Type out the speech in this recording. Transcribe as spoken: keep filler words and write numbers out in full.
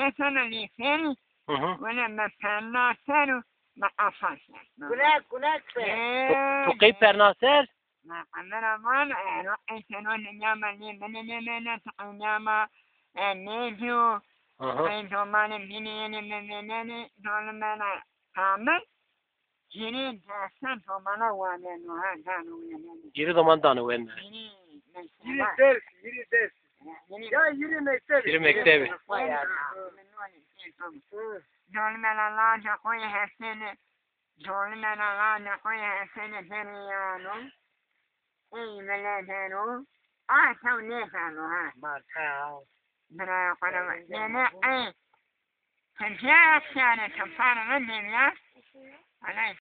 Nêsena lîserî, Hı hı. wele mi perna ser û mi qefas ser. Gunek, gunek ser. Ee, Tu, tu qey perna ser? Ma qemera van, ero qey seno dinya ma lê mini nêmene, tu qey dinya ma, e, nêdîyo, Hı hı. qey domanê bînî yenê mi vênenê, dolimena kamil, hîrê dersen domana waneno, ha, dano wênenê. Hîrê doman dano wênenê. Hîrê Hîrê mekteba. ders, hîrê ders. Hîrê Ya hîrê mektebî. Hîrê mektebî. Mektebî. Hı. Dolimena laca xo yê hesêne. Dolimena laca xo yê hesêne perîyano. Ey mileteno. A tew nêzano ha. Barka. Biraya xo ra va. Nêne ey. Tepîya eşyane, tepara mi nêbîya. Wele